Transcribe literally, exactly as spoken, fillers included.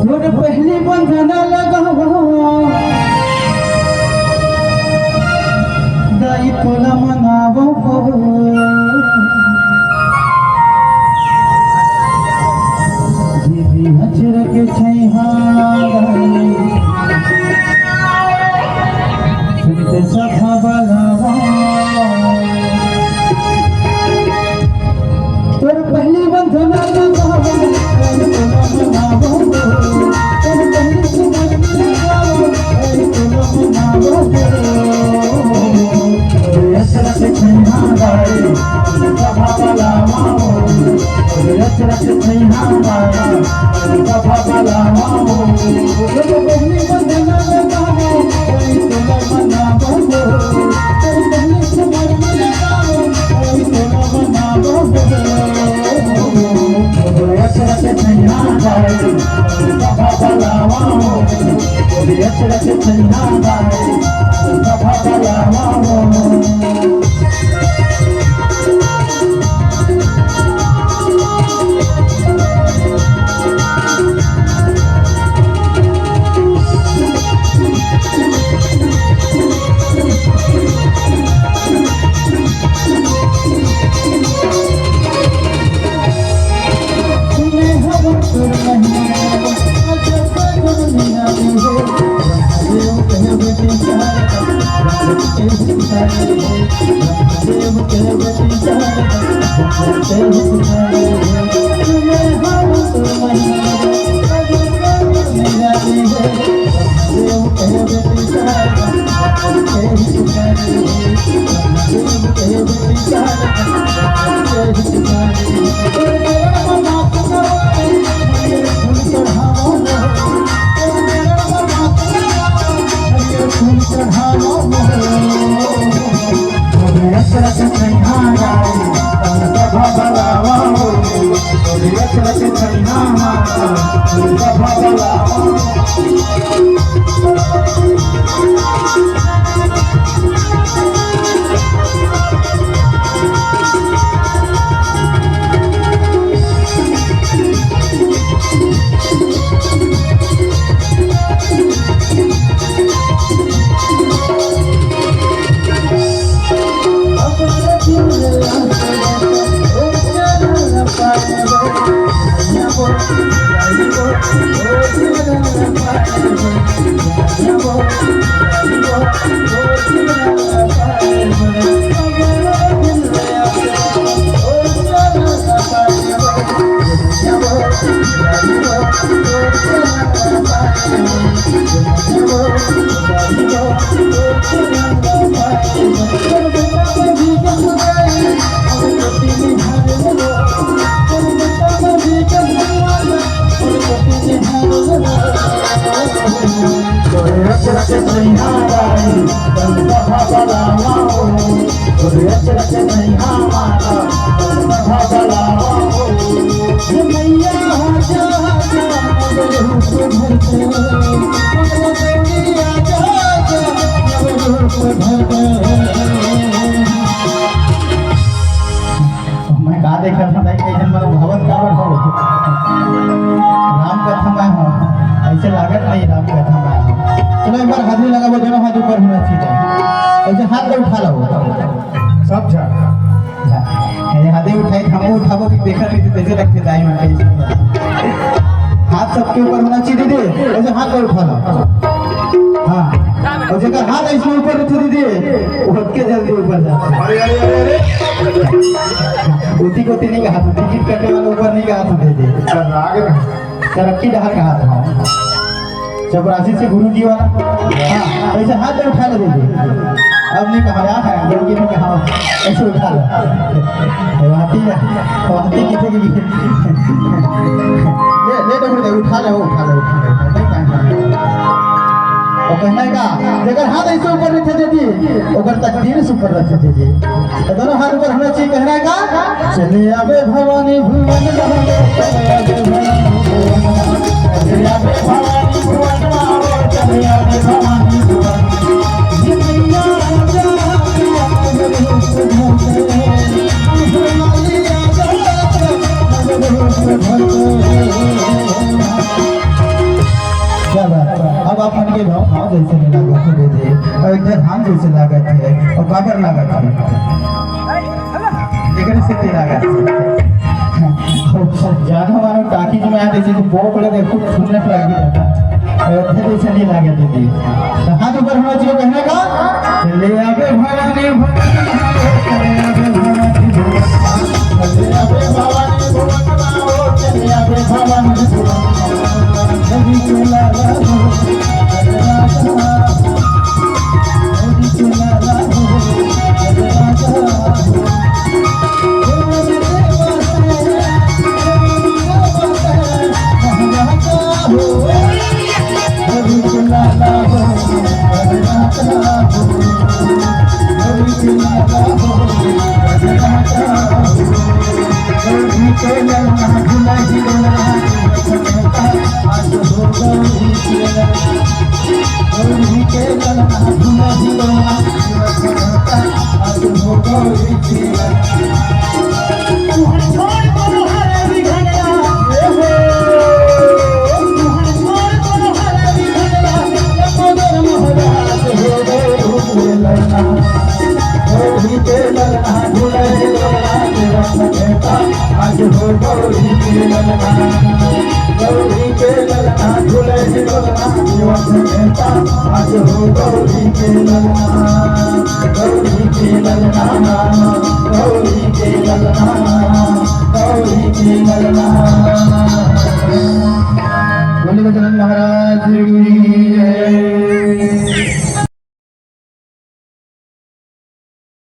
तोर पहली बंधना लगावो, दाई तोला मनावो हो। दीदी अचरक छैहा दाई, सुनते सभा बलावा। तोर पहली बंधना लगावो, तोर पहली बंधना लगावो, तोर अचरक छैहा दाई, सभा बलावा। मैं का देखत हंव, दाई, कइसन मैं भगवत काबर हो? राम कथा मैं हो, अइसे लागत नहीं राम कथा मैं हो। चलो, एक बार हाजिरी लगावो, दोनों हाथ ऊपर होना चाहिए। अइसे हाथ ला उठा लो, सब झन। ये हाथे उठाई, हमहू उठाबो कि देखत रही तो कैसे लगथे दाई मन कइसे। हाथ सबके ऊपर होना चाहिए दीदी, अइसे हाथ ला उठा लो। हाँ, अउ जेकर हाथ अइसने ऊपर रहिथे दीदी, ओतके जल्दी ऊपर जाथे। अरे, अरे, अरे, अरे। ओती कोती नहीं कहा, टिकट कटे वाला ऊपर नहीं कहा था दीदी। अच्छा, राग है। तरक्की डहर कहा था। चपरासी से गुरु जी वाला। हाँ, अइसे हाथ ला उठा लो दीदी। अब नहीं कहा, यार, है, गुरु जी ने कहा, अइसे उठा लो। वाती, वाती किथे की ले, ले, देखो, देखो, उठा ले, उठा ले, उठा ले, उठा ले, नहीं कहा। अउ कहना हे का, जेकर हाथ अइसे ऊपर रहिथे दीदी, ओकर तकदीर से ऊपर रहिथे दीदी। तो दोनों हाथ ऊपर होना चाहिए, कहना हे का, चले आवे भवानी भुवन, चले आवे भवानी भुवन, चले आवे भवानी भुवन, चले आवे भवानी भुवन। ये मैया आजा, आजा, आजा, रूप धर के, भवानी काबर लागत हे? एकरे सेती लागत हे। जानो मानो टाकीज में आए, जैसे कि बहुत बड़े देखो, फूलने लग गया। अयोध्या जैसे नहीं लागे दीदी। तो हाथ ऊपर होना चाहिए कहने का। ले आवे भवानी, भवानी, ले आवे भवानी, भवानी। ले आवे भवानी, भवानी। आज हो गौरी के ललना, गौरी के ललना, झूले झूलना, जीवन में आज हो गौरी के ललना, गौरी के ललना, गौरी के ललना, गौरी के ललना। बोले गजानन महाराज की जय।